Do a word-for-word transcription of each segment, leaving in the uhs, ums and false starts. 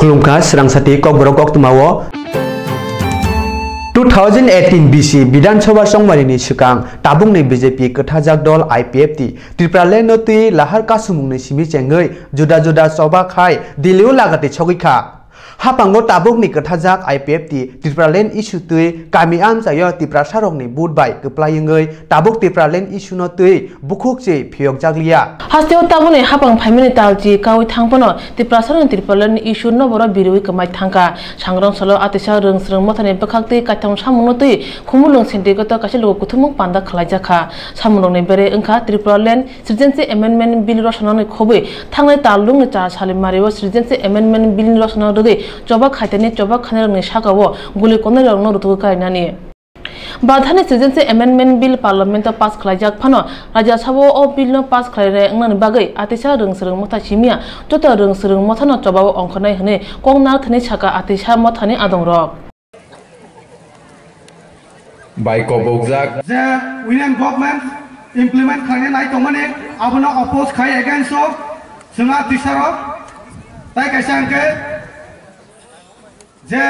Khulumkha, swrang sati kokborok koktwmao. Two thousand eighteen B C Bidhan Sabha chongmani ni swkang tabukni B J P kwthajak dol I P F T Tipraland no twi lahar kasumungni simi chengwi juda juda choba khai Delhi o laga twi sogwi kha. Haphango tabukni kwthajak I P F T Tipraland issue twi kami amchaio Tiprasarokni vote bai kwplai wngwi tabuk Tipraland issue no twi bukhuk se phiyokjakliya. Hasteo tabukni haphang phaimani talchi kaui thangphano Tiprasarokni Tipraland issue no borok biriwi kwmai thangkha. Sangrong salo atisa rwng swrwng mothani bwkhaktwi kaitham samungno twi Khumulwng Sindikato kaisa luku kuthumung panda khwlaijakha. Samungrokni bere wngkha Tipraland Citizenship Amendment Bill rwchanani khobwi thangnai talrwngni char salimario Citizenship Amendment Bill ni rwchana rwgwi choba khaitani choba khainairokni sakao guli konairokno rutugwi karinani. Badhani Citizenship Amendment Bill Parliament o pass khwlaijak phano Rajya Sabha o o bill no pass khwlainai wngnani bagwi atisa rwng swrwng motha simiya joto rwng swrwng mothano chobao ongkhornai hwnwi kok narwkthani saka atisa mothani adongrok. Bai kobokjak. Je Union Government implement khlaina nai tongmani abono oppose khai against o chwng a tisarok. Tai kaisa hwnkhe je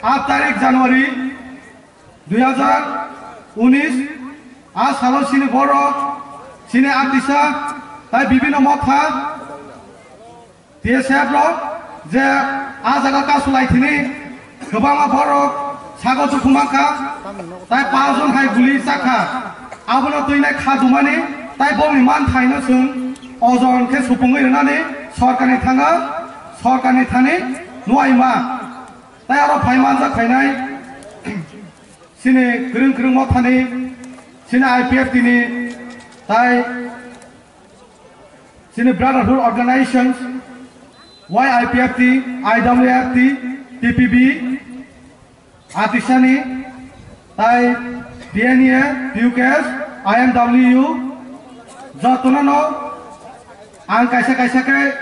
aat tarik January dui hazar unis a salo chini borok chini a tisa tai bibino motha T S F rok je a jaga kasulai thini kwbangma borok sago chukhuma kha, tai panch jon hai guli chakha. Abono twinai kha dumani tai bongni manthaino chwng ojon khe supungwi rwnani sorkarni thanga, sorkarni thani nuaima. Tai aro phai manjak phainai chini kwrwng kwrwng mothani, chini I P F T ni, tai chini brotherhood organizations, Y I P F T, I W F T, T P B, Atisani, tai T N A, T U K S, I M W, jotono no ang kaisa kaisa khe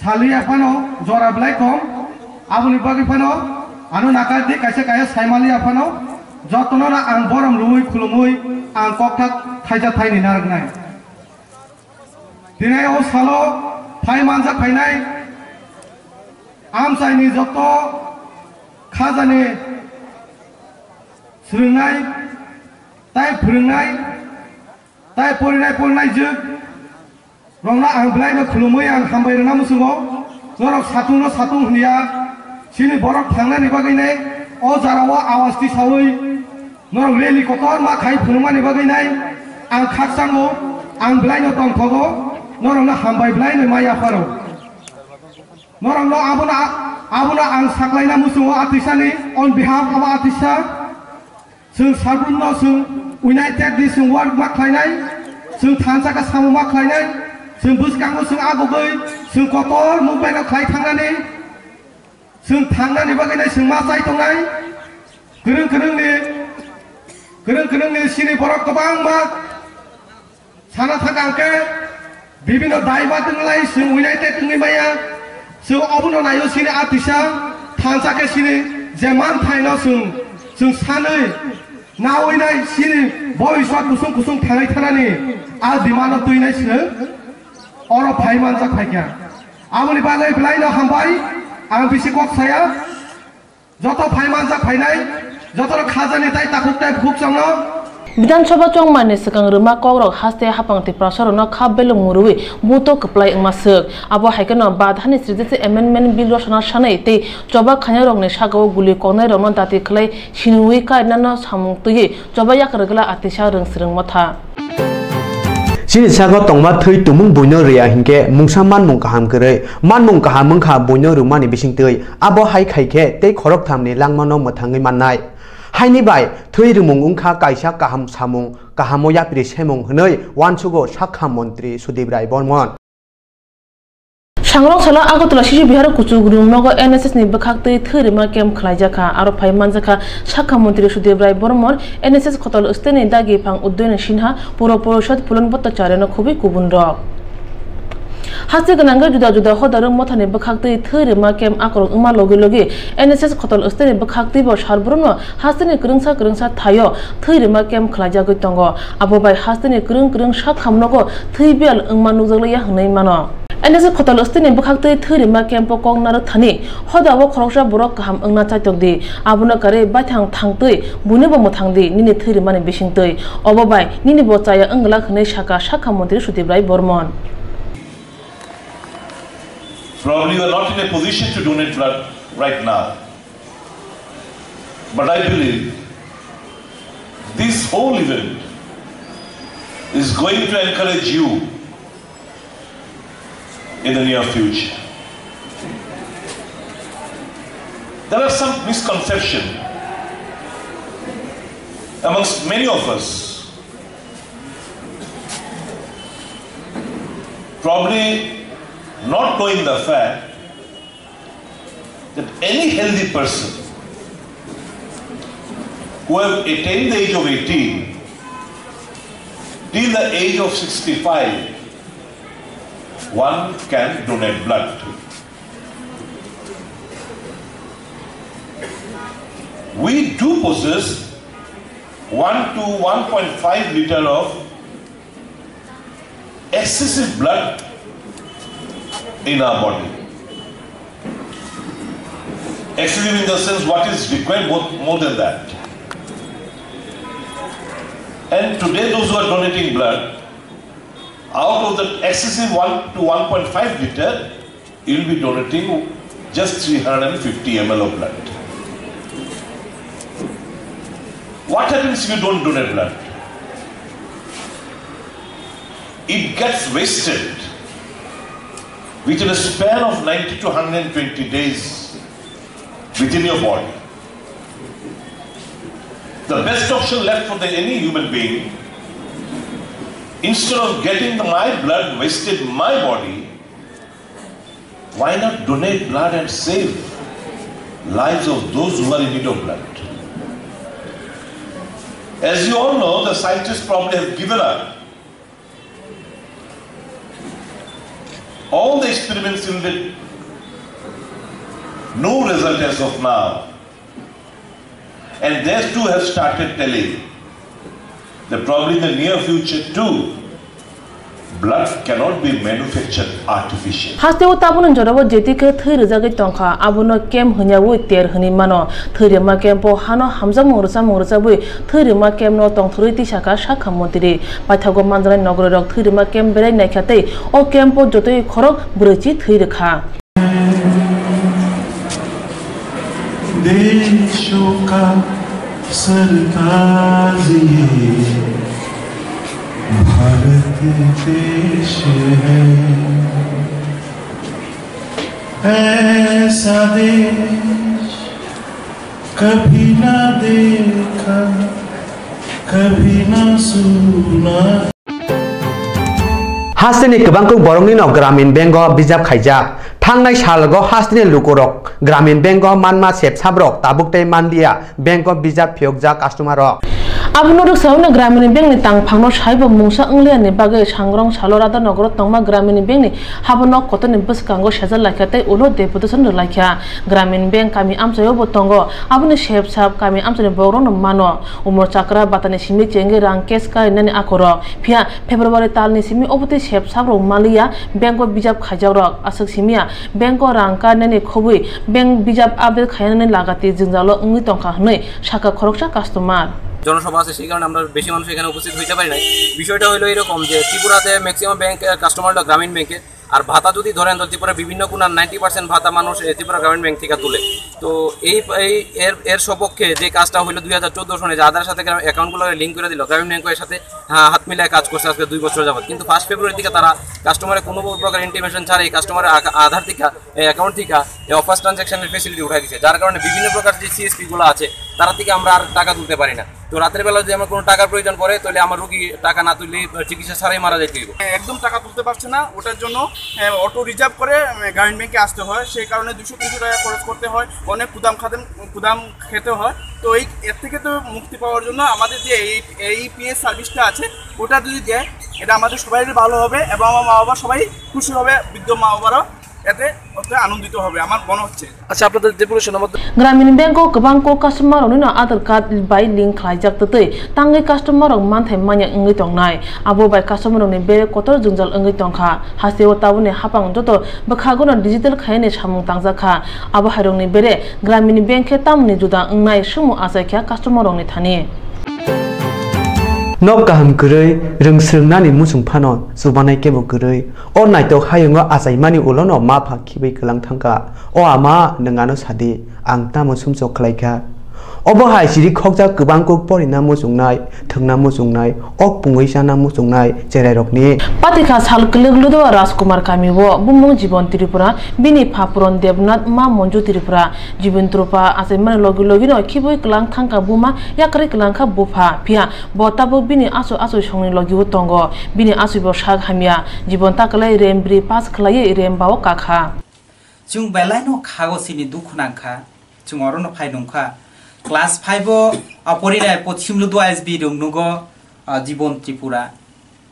saliya phano jora belai kom, aboni bagwi phano ano nakar di kaisa kaisa saimaliya phano jotono no ang borom rwui khulumui ang kokthak thaija thaini narwknai. Dinai o salo phai manjak phainai amchaini joto khajani swrwngnai tai phwrwngnai tai porinai porinai jwk rokno ang belai no khulumui ang hambai rwna muchungo. Norok satung no satung hwnliya, chini borok thangnani bagwi nai o jara o awas tisaui norok rally kotor ma khai phunukmani bagwi nai ang khakchango, ang belai no tongthogo, norok no hambai belai no mai yapharo. Norok no abono, abono ang saklaina muchungo atisani on behalf of atisa. Chwng sabunno chwng united di chwng work ma khlainai, chwng thansa khe samung ma khlainai, chwng bwskango chwng agugwi chwng kotor movement no khlai thangnani, chwng thangnani bagwi nai chwng ma chai tongnai. Kwrwng kwrwngni, kwrwng kwrwngni chini borok kwbangma sana thaka hwnkhe bibino daiba twnglai chwng united wngwi maya. Chwng obono naio chini a tisa thansa khe chini je manthaino chwng, chwng sanwi nawi nai chini bobiswat kusung kusung thangwi thanani a dimano twinai chwng oro phai manjak phaikha. Aboni bagwi belaino hambai, ang bisi kok saya. Joto phai manjak phainai, jotono khajani tai takhuk tai bukhuk chongno. Bidhan Sabha chongmani swkang rwma kokrok haste haphang Tiprasarokno kha belung murwi buto kwplai wngma swk. Abo hai kheno Badhani Citizenship Amendment Bill rwchana sanwi tei choba khainairokni sakao guli koknairokno dati khlai sinwi kainano samung twiwi choba yakargwla atisa rwng swrwng motha. Chini sago tongma thwi tumung buino rwya hinkhe mungsa manmung kaham kwrwi, manmung kaham wngkha buino rwmani bisingtwi, abo hai khai khe tei khorokthamni langmano mwthangwi mannai. Haini bai thwi rwmung wngkha kaisa kaham samung, kahamo yapri semung hwnwi uansugo sakha montri Sudip Rai Bormon. Sangrong salo Agartala Shishu Bihar Kuchugrung nogo N S S ni bwkhak twi thwi rwma camp khwlaijakha. Aro phai manjakha sakha montri Sudip Rai Bormon, N S S khotal steni dagi phang Uddoyana Sinha, Puro Porishod Phulan Bhattacharya no khobwi kubun rok. Haste gwnangwi juda juda hodarok mothani bwkhak twi thwi rwma camp akorok wngma logi logi N S S khotal steni bwkhak twi bo sarborono hasteni kwrwngsa kwrwngsa thaio thwi rwma camp khwlaijagwi tongo. Abo bai hasteni kwrwng kwrwng sak hamnogo thwi biyal wngma nukjakliya hwnwi mano. N S F Khotal Stini bwkhaktwi thwi rima camp o kok narwk thani, hoda o khoroksa borok kaham wngna chaitok di, abono karwi baithang thangtwi buino bo mwthang di, nini thwi rimani bisingtwi, obo bai nini bo chaya wng glak hwnwi sakha sakha montri Sudip Rai Bormon. Probably you are not in a position to donate blood right now. But I believe this whole event is going to encourage you in the near future. There are some misconceptions amongst many of us, probably not knowing the fact that any healthy person who have attained the age of eighteen till the age of sixty-five, one can donate blood. We do possess one to one point five liter of excessive blood in our body. Excessive in the sense, what is required more, more than that. And today, those who are donating blood, out of the excessive one to one point five liter, you'll be donating just three hundred fifty M L of blood. What happens if you don't donate blood? It gets wasted within a span of ninety to hundred twenty days within your body. The best option left for the any human being, instead of getting the, my blood wasted in my body, why not donate blood and save lives of those who are in need of blood? As you all know, the scientists probably have given up. All the experiments yielded no result as of now. And they too have started telling that probably in the near future too, blood cannot be manufactured artificially. Haste o tabukni jorao jeti khe thwi rwjagwi tongkha, abono camp hwnyawi ter hwnwi mano. Thwi rima camp o hano hamjakmung rwchapmung rwchabwi thwi rima camp no tongthorwi tisakha sakha montri. Paithago manjaknai nogoroi rok thwi rima camp berai naikha tei o camp o jotoi khorok brwichi thwi rwkha. देशों का सरताज ये भारत देश है। ऐसा देश कभी ना देखा, कभी ना सुना। Hasteni kwbangkuk borokni no Gramin Bank o bijap khaijak. Thangnai salgo hasteni lukurok Gramin Bank o manma sep sabrok tabuk tei manliya bank o bijap phiyokjak customer rok. Abono rwksaui no Gramin Bank ni tangphang no saibo mungsa wngliya ni bagwi Sangrong salo Radhanagar o tongma Gramin Bank ni habo nok kotor ni bwskango sejak laikha tei ulo deputation rwlaikha. Gramin Bank kami amchai o bo tongo. Aboni sep sap kami amchai ni borok rok no mano. Umor chakra batani simi chengwi rang cash karinani akorok. Phiya February talni simi obotwi sep sabrok maliya bank o bijap khaijakrok. Aswk simiya bank o rang karinani khobwi bank bijap update khainani lagati jwngjalo wngwi tongkha hwnwi sakha khoroksa customer. জনসভা আছে, সেই কারণে আমরা বেশি মানুষ এখানে উপস্থিত হইতে পারি নাই। বিষয়টা হলো এরকম যে ত্রিপুরাতে ম্যাক্সিমাম ব্যাংক, আহ, কাস্টমার হলো গ্রামীণ ব্যাংকে। আর ভাতা যদি ধরেন, তো ত্রিপুরা বিভিন্ন কোণার নাইনটি পার্সেন্ট ভাতা মানুষ, এ, ত্রিপুরা গ্রামীণ ব্যাংক থেকে তুলে। তো এই, এই, এর, এর সপক্ষে যে কাজটা হইলো দুই হাজার চোদ্দ সনে, যে আধারের সাথে গ্রাম-, অ্যাকাউন্টগুলো লিংক করে দিল, গ্রামীণ ব্যাংক এর সাথে, হ্যাঁ, হাত মিলায় কাজ করছে আজকে দুই বছর যাবত। কিন্তু ফার্স্ট ফেব্রুয়ারি থেকে তারা কাস্টমারের কোনো প্রকার ইন্টিমেশন ছাড়াই কাস্টমারের আ-, আধার থেকে, এই অ্যাকাউন্ট থেকে, এই অফার্স ট্রানজ্যাকশনের ফেসিলিটি উঠাই দিছে, যার কারণে বিভিন্ন প্রকার যে সিএসপি গুলো আছে, তারা থেকে আমরা আর টাকা তুলতে পারি না। তো রাতের বেলা যদি আমার কোনো টাকার প্রয়োজন পড়ে, তাহলে আমার রুগী টাকা না তুললে চিকিৎসা ছাড়াই মারা যাইতে হইব। একদম টাকা তুলতে পারছে না, ওটার জন্য, আহ, অটো রিজার্ভ করে, আহ, গ্রামীণ ব্যাংকে আসতে হয়। সেই কারণে দুশো তিনশো টাকা খরচ করতে হয়, অনেক কুদাম খাদেম, কুদাম খেতে হয়। তো এই, এর থেকে তো মুক্তি পাওয়ার জন্য আমাদের যে এই, এই ইপিএস সার্ভিসটা আছে, ওটা যদি দেয়, এটা আমাদের সবারই ভালো হবে এবং আমার মা বাবা সবাই খুশি হবে, বৃদ্ধ মা বাবারাও। এতে ওতে আনন্দিত হবে আমার মনে হচ্ছে। আচ্ছা, আপনাদের ডেপুটেশন আমাদের গ্রামীণ Banquo kwbang kok customer rokni no Aadhaar card bai link khlaijak twtwi tangwi customer rok manthai manya wngwi tongnai. Abo bai customer rokni bere kotor jwngjal wngwi tongkha. Hasteo tabukni hapang joto bwkhago no digital khainani samung tangjak kha. Abo hairokni bere Gramini Bank khe tamoni juda wngnai swngmung achaikha customer rokni thani. Nok kaham kwrwi, rwng swrwngnani muchung phano chubanai kebo kwrwi. O naitok hayungo achaimani ulono mapha khibwi kwlang thangkha. O ama, nwng ano sadi, ang tamo sumsok khlaikha? Obo hai siri khokjak kwbang kuk porina muchungnai, thwngna muchungnai, ok pungwi chana muchungnai cherairokni. Patikha sal kwlwk Ludua Rajkumar kamio bumung Jibon Tripura, bini pha Puron Debnath, ma Monju Tripura. Jibon Tripura achaimani logi logino khibwi kwlang thangkha buma, yakarwi kwlangkha bupha. Phiya bo tabuk bini achu achu songni logio tongo. Bini achuibo sak hamya. Jibon takwlai rem bri pass khlaiwi rem bao kakha. Chwng belaino khago chini dukhu nangkha. Chwng orono phai nungkha. Class five o, a, porinai Pochim Ludua S B rung nugo, a, Jibon Tripura.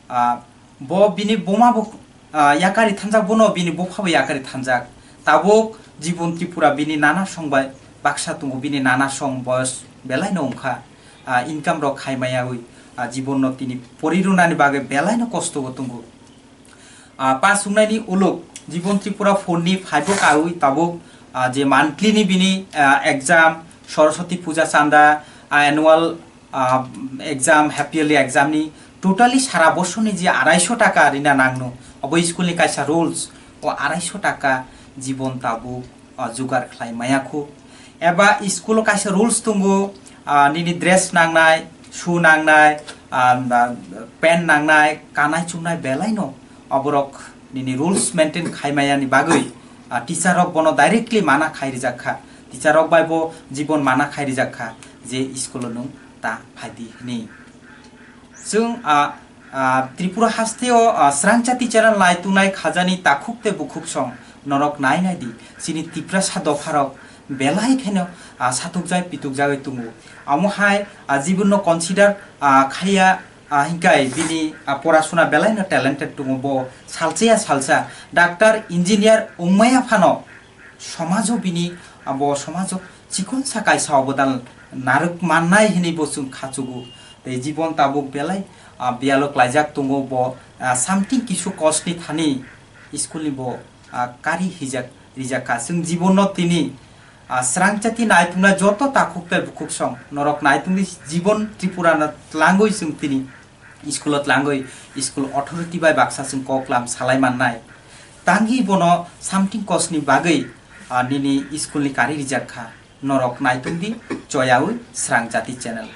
A, bo bini buma bo, a, yakari thanjak, bono bini bupha bo yakari thanjak. Tabuk Jibon Tripura bini nana song bai baksa tongo, bini nana song boyos belaino wngkha. A, income rok khai maya wi, a, Jibon no tini pori runani bagwi belaino kosto bo tongo. A, pass wngnaini uluk Jibon Tripura four ni five o kawi tabuk, a, je monthly ni bini, a, exam, Saraswati Puja chanda, a, annual, a, exam, half yearly exam ni totally sara bosor ni je araiso taka rina nangno, obo school ni kaisa rules, o araiso taka Jibon tabuk, o, jugar khlai maya khu. Eba school o kaisa rules tongo, a, nini dress nangnai, shoe nangnai, a, ba, pen nangnai, kanai chumnai belaino oborok nini rules maintain khai maya ni bagwi, a, teacher rok bono directly mana khai rijak kha. Teacher rok bai bo Jibon mana khai rijak kha je school o nwng ta phai di hwnwi. Chwng, a, a, Tripura hasteo, a, Srangchati channel naitungnai khajani takhuk tei bukhuk song norok nai nai di. Chini Tiprasa dopharok belai kheno, a, satukjai pitukjagwi tongo. Amo hai, a, Jibon no consider, a, khaiya, a, hinkai bini, a, porasuna belaino talented tongo. Bo salsa ya salsa doctor, engineer wngmaya phano somajo bini, abo somajo chikonsa kaisa obodan narwk mannai hinwi bo chwng khachugo. Tei Jibon tabuk belai, ah, biyalo klaijak tongo bo, ah, something kisu kosni thani school ni bo, ah, kari hijak rijak kha. Chwng Jibon no tini, ah, Srangchati naitungnai joto takhuk tei bukhuk song norok naitungdi Jibon Tripura no tlangwi chwng tini school o tlangwi school authority bai baksa chwng kok lam salai mannai. Tangwi bono something kosni bagwi, ah, nini school ni kari rijak kha. Norok naitungdi choyawi Srangchati channel.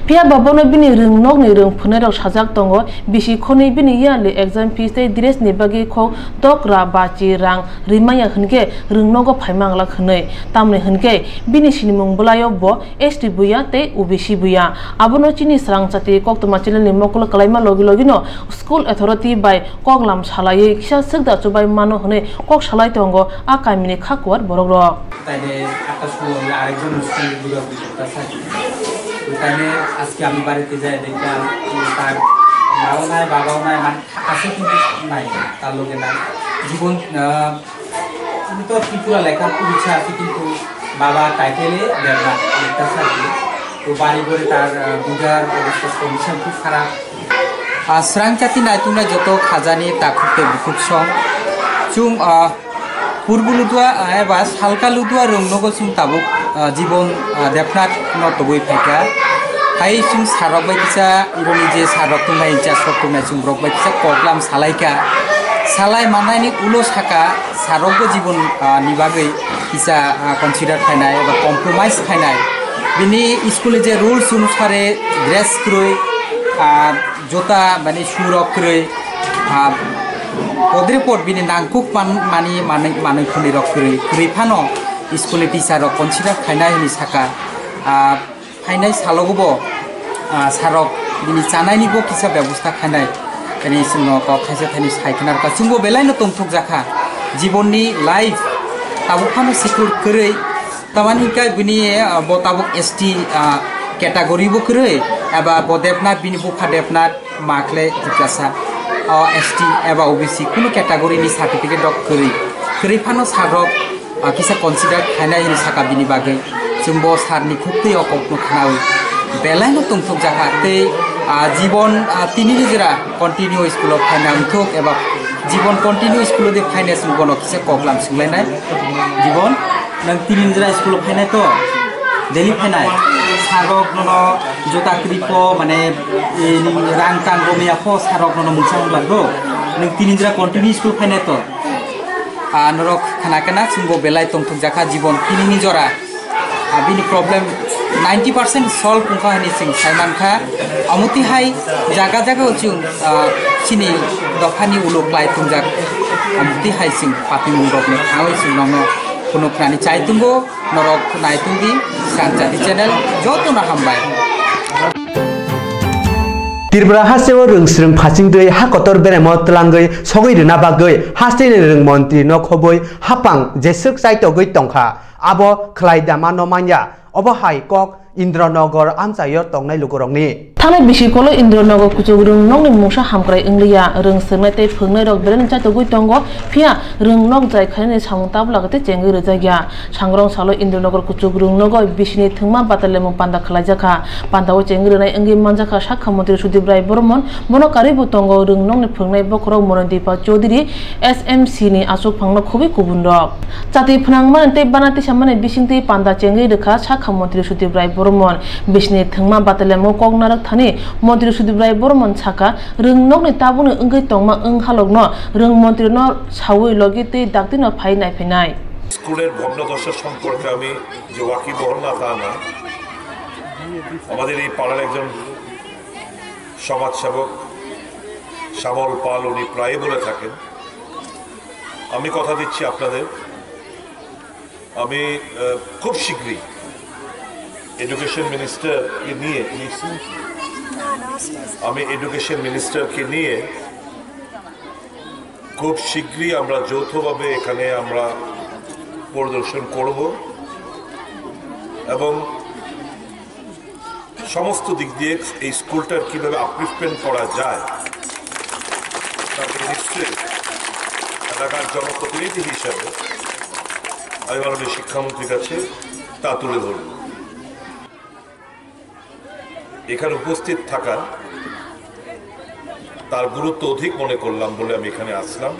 Phiya ba bono bini rwngnokni rwng phwrwngnairok sajak tongo, bisi khonwi bini yearly exam fees tei dress ni bagwi khok dokra bachi rang rimaya hwnkhe rwngnogo phaima glak hwnwi. Tamni hwnkhe bini sinimung bwlaio bo S T buya tei O B C buya. Abono chini Srangchati koktwma channel ni mokolo kwlaima logi logino school authority bai koklam salaiwi kisa swkda chubai mano hwnwi kok salai tongo a kamini kha kuwar borokrok. তাইলে একটা সময় হলে আরেকজন মুসলিম বুঝা বুঝে কথা থাকে। তো তাইলে আজকে আমি বাড়িতে যাই দেখলাম, উম, তার মাও নাই, বাবাও নাই, মানে আছে কিন্তু নাই, তার লগে নাই। জীবন, আহ, আমি তো ত্রিপুরা লেখার খুব ইচ্ছা আছে, কিন্তু বাবা টাইটেলে দেব না, লেখা থাকে। তো বাড়ি ঘরে তার, আহ, বুঝার অবস্থা, কন্ডিশন খুব খারাপ। Ah, Srangchati naitungnai joto khajani takhuk tei bukhuk song. Chwng, ah, Purbu Ludua, ah, eba Salka Ludua rwngnogo chwng tabuk, ah, Jibon, ah, Debnath no tobwi phaikha. Hai chwng sarok bai kisa ironi je sarok tongnai, incharge rok tongnai chwng borok bai kisa koklam salaikha. Salai mannaini ulo saka sarokbo Jibon, ah, ni bagwi kisa, ah, consider khainai eba compromise khainai. Bini school ni je rules onusare dress kwrwi, ah, jota mani shoe rok kwrwi, ah, podre pod bini nangkuk man-, mani manwi, manwi khwnwi rok kwrwi, kwrwi phano school ni teacher rok consider khainai hinwi saka. Ah, phainai salogo bo, ah, sir rok bini chanaini bo kisa bebosta khainai. Bini chwngno kok thaisa thaini sai khna rwkha. Chwngbo belaino tongthok jakha. Jibonni life tabuk phano secure kwrwi. Tamani hwnkhe bini, ah, bo tabuk S T, ah, category bo kwrwi, eba bo Debnath, bini bupha Debnath, makle Tiprasa, o S T eba O B C kunu category ni certificate rok kwrwi. Kwrwi phano sir rok, ah, kisa consider khainai hinwi sakha bini bagwi. Chwng bo sir ni khuk twi o kok no khnawi belai no tongthok jakha tei, ah, jibon, ah, tini ni jora continue school o phaina wngthok eba jibon continue school o de phaina chwng bono kisa kok lam swnglainai. Jibon, nang tini ni jora school o phainai to? Daily phainai? Sir rok nono jota kwrwi pho, mane, eh, rang tang romya pho sir rok nono mungsa wng lagdo. Nang tini ni jora continue school phainai to? Ah, norok khana kana chwngbo belai tongthok jakha jibon tini ni jora. Ah, bini problem ninety percent solve wngkha hinwi chwng sai mankha. Omo twi hai jaga jaga o chwng, ah, chini dophani ulo klai tongjak. Omo twi hai chwng patimung rokni thangwi chwng nokno phunuknani chai tongo. Norok nai tongdi, Sanchati channel, jotono hambai. Tripura hasteo rwng swrwng phasingtwi ha kotor beremo twlangwi sogwi rwna bagwi hasteni rwng montri no khobwi hapang jeswk chaitogwi tongkha, abo khlai dama no manya, obo hai kok Indranogor amchaio tongnai lukurokni. Thanai bisi kolo Indranogor kuchuk rwng nokni mungsa hamkrai wngliya, rwng swrwngnai tei phwrwngnairok belai no chaitogwi tongo, phiya rwng nok jai khainani samung tabla khe tei chengwi rwjakya. Sangrong salo Indranogor kuchuk rwng nogo bisini thwngma batalemung panda khlaijakha. Pandao chengwi rwnai wngwi manjakha sakha montri Sudip Rai Boromon, bono karwibo tongo rwng nokni phwrwngnai bokhorok Monodipa Chowdhury, S M C ni achukphangno khobwi kubunrok. Chati phnangmani tei bana tisamani bisingtwi panda chengwi rwkha sakha montri Sudip Rai Boromon. Bisini thwngma batalemung kok narwk thani montri Sudip Rai Boromon sakha, rwng nokni tabukni wngwi tongma wng halokno rwng montrino sawi logi tei daktino phai naiphainai. স্কুলের ভগ্নদশা সম্পর্কে আমি যে ওয়াকিবহল না তা না, আমাদের এই পাড়ার একজন সমাজসেবক শ্যামল পাল উনি প্রায় বলে থাকেন, আমি কথা দিচ্ছি আপনাদের, আমি আহ, খুব শীঘ্রই এডুকেশন মিনিস্টারকে নিয়ে আমি এডুকেশন মিনিস্টারকে নিয়ে খুব শীঘ্রই আমরা যৌথভাবে এখানে আমরা পরিদর্শন করব এবং সমস্ত দিক দিয়ে এই স্কুলটার কিভাবে আপলিফমেন্ট করা যায়, তাতে নিশ্চয়ই এলাকার জনপ্রতিনিধি হিসাবে আমি মাননীয় শিক্ষামন্ত্রীর কাছে তা তুলে ধরব। এখানে উপস্থিত থাকা তার গুরুত্ব অধিক মনে করলাম বলে আমি এখানে আসলাম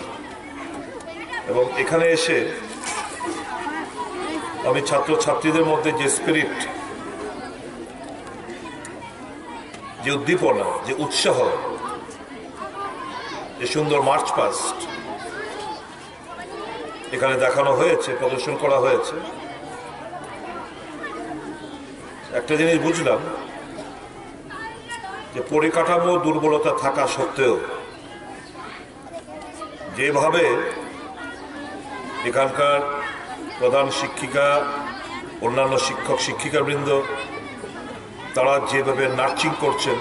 এবং এখানে এসে আমি ছাত্রছাত্রীদের মধ্যে যে স্পিরিট, যে উদ্দীপনা, যে উৎসাহ, যে সুন্দর মার্চ পাস্ট এখানে দেখানো হয়েছে, প্রদর্শন করা হয়েছে, একটা জিনিস বুঝলাম যে পরিকাঠামো দুর্বলতা থাকা সত্ত্বেও যেভাবে এখানকার প্রধান শিক্ষিকা, অন্যান্য শিক্ষক শিক্ষিকাবৃন্দ, তারা যেভাবে নার্চিং করছেন,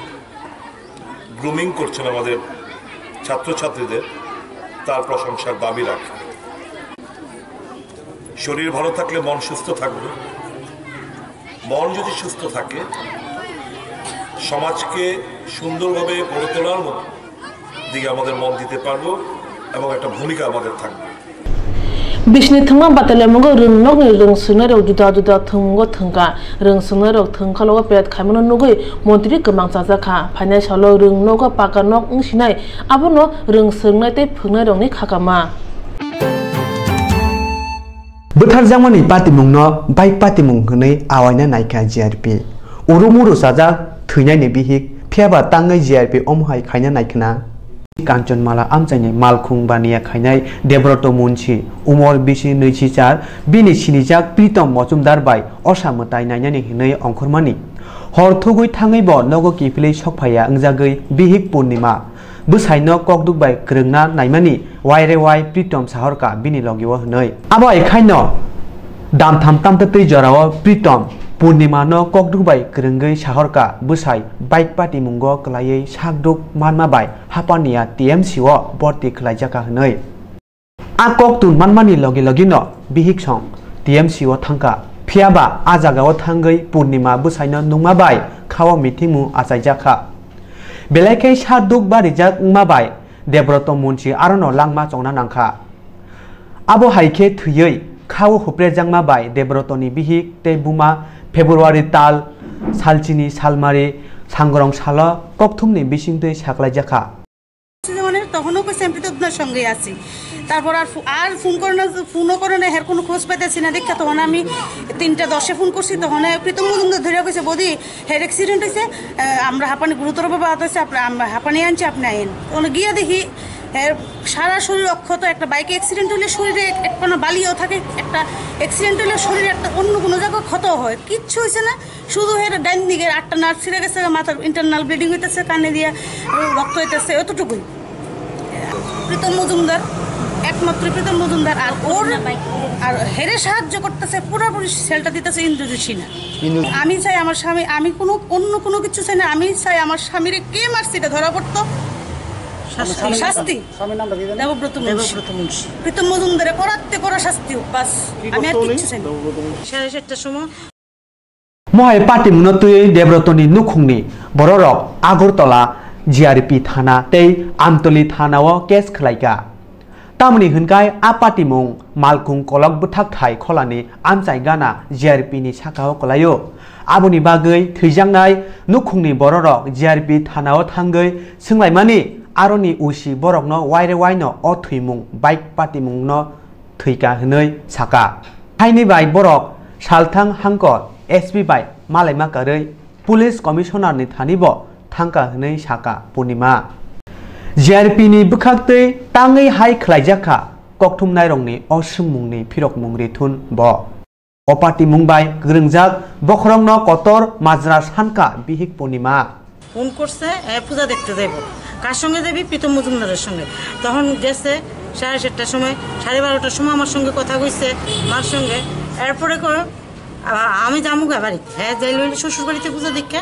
গ্রুমিং করছেন আমাদের ছাত্রছাত্রীদের, তার প্রশংসার দাবি রাখে। শরীর ভালো থাকলে মন সুস্থ থাকবে। মন যদি সুস্থ থাকে, সমাজকে সুন্দরভাবে গড়ে তোলার মতো দিকে আমাদের মন দিতে পারবো এবং একটা ভূমিকা আমাদের থাকবে। Bisini thwngma batalemungo rwng nokni rwng swrwngnairok juda juda thwngmungo thwngkha. Rwng swrwngnairok thwngkhalogo pet khaimano nugwi montri kwmang chajakha. Phainai salo rwng nogo paka nok wngsinai, abono rwng swrwngnai tei phwrwngnairokni khakama. Bwtharjakmani patimungno bai patimung hwnwi awaina naikha G R P. Urumu rwchajak thwinaini bihik, phiyaba tangwi G R P omo hai khaina naikhwna. Kanchanmala amchaini malkhung baniya khainai Debroto Munsi, umor bisi nwichi char, bini sinijak Pritom Mojumdar bai osa mwtai nainani hwnwi ongkhormani. Hor thugwi thangwi bo nogo kiphilwi sokphaiya wngjagwi bihik Purnima. Bwsaino kokduk bai kwrwngna naimani waire wai Pritom sahorka bini logio hwnwi. Abo hai khaino damtham tamtatwi jorao Pritom Purnimano kokduk bai kwrwngwi sahorka bwsai bike patimungo kwlaiwi sakduk manma bai Hapania T M C o borti khwlaijakha hwnwi. A kok tun manmani logi logino bihik song T M C o thangkha. Phiyaba a jagao thangwi Purnima bwsaino nungma bai khao mithimung achaijakha. Belai khe sa duk barijak wngma bai Debroto Munsi arono langma chongna nangkha. Abo hai khe thwiwi khao huprejakma bai Debrotoni bihik tei buma February tal salchini salmari sangrong salo kokthumni bisingtwi saklaijakha. মানে তখনও কইছে আমি প্রীতমদার সঙ্গে আছি। তারপর আর ফো- আর ফোন করে না, ফোনও করে না, এর কোনো খোঁজ পাইতেছি না। দেখে তখন আমি তিনটা দশে ফোন করছি, তখন প্রীতম মজুমদার ধরে কইছে, "বৌদি, হের অ্যাক্সিডেন্ট হয়েছে, আহ, আমরা হাঁপানি গুরুতরভাবে আহত হয়েছে, আপনি, আমরা হাঁপানি আনছি, আপনি আইন।" তখন গিয়া দেখি এর সারা শরীর অক্ষত। একটা বাইক অ্যাক্সিডেন্ট হলে শরীরে এক- এক কোনো বালিও থাকে, একটা অ্যাক্সিডেন্ট হলে শরীরে একটা অন্য কোনো জায়গায় ক্ষত হয়, কিচ্ছু হয়েছে না। শুধু এর ডাইন দিকের আটটা নার্ভ ছিঁড়ে গেছে, মাথার ইন্টারনাল ব্লিডিং হইতেছে, কানে দিয়া রক্ত হইতেছে, এতটুকুই। প্রীতম মজুমদার, একমাত্র প্রীতম মজুমদার। আর ওর, আর হেরে সাহায্য করতেছে, পুরোপুরি সেলটা দিতেছে ইন্দ্রজিৎ সিনহা। আমি চাই আমার স্বামী, আমি কোনো অন্য কোনো কিছু চাই না, আমি চাই আমার স্বামীরে কে মারছে এটা ধরা পড়তো। শাস্তি। শাস্তি। স্বামীর নামটা কি জানো? দেবব্রত মুন্সি। দেবব্রত মুন্সি। প্রীতম মজুমদারে করাতে করা শাস্তি হোক, বাস। আমি আর কিচ্ছু চাই না। সাড়ে চারটার সময় Mohai patimungno twiwi Debrotoni nukhungni bororok Agartala G R P thana tei Amtoli thanao case khwlaikha. Tamoni hwnkhai a patimung Malkung Kolok bwthakthai kholani amchai gana G R P ni sakao kwlaio. Aboni bagwi thwijaknai nukhungni bororok G R P thanao thangwi swnglaimani, aroni O C borokno waire waino o thwimung bike patimungno thwikha hwnwi sakha. Haini bai borok salthang hangkor S P bai malaima karwi Police Commissioner ni thani bo thangkha hwnwi sakha Purnima. G R P ni bwkhaktwi tangwi hai khwlaijakha kokthumnairokni o swngmungni phirokmung rithun bo. O patimung bai kwrwngjak bokhorokno kotor majra sankha bihik Purnima. Phone করছে, এ, পূজা দেখতে যাইব। কার সঙ্গে যাবি? প্রীতম মজুমদারের সঙ্গে। তখন গেছে সাড়ে সাতটার সময়, সাড়ে বারোটার সময় আমার সঙ্গে কথা কইছে মার সঙ্গে। এরপরে কয়, "আ-, আমি যামু গা বাড়িতে।" হ্যাঁ, যাই লইলে শ্বশুর বাড়িতে পূজা দেখে,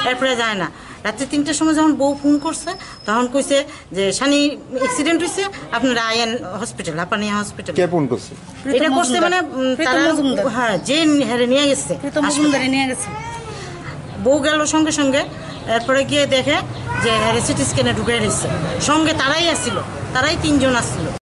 এরপরে যায় না। রাত্রে তিনটার সময় যখন বউ ফোন করছে, তখন কইছে যে, "সানি অ্যাক্সিডেন্ট হইছে, আপনারা আয়েন হসপিটাল, হাপানিয়া হসপিটাল।" কে ফোন করছে? এটা করছে মানে, উম, প্রীতম তারা, মজুমদার। হ্যাঁ, যে হেরে নিয়ে গেছে। প্রীতম মজুমদারে নিয়ে গেছে। বউ গেল সঙ্গে সঙ্গে, এরপরে গিয়ে দেখে যে হেরে সিটি স্ক্যানে ঢুকে রয়েছে। সঙ্গে তারাই আসছিল, তারাই তিনজন আসছিল।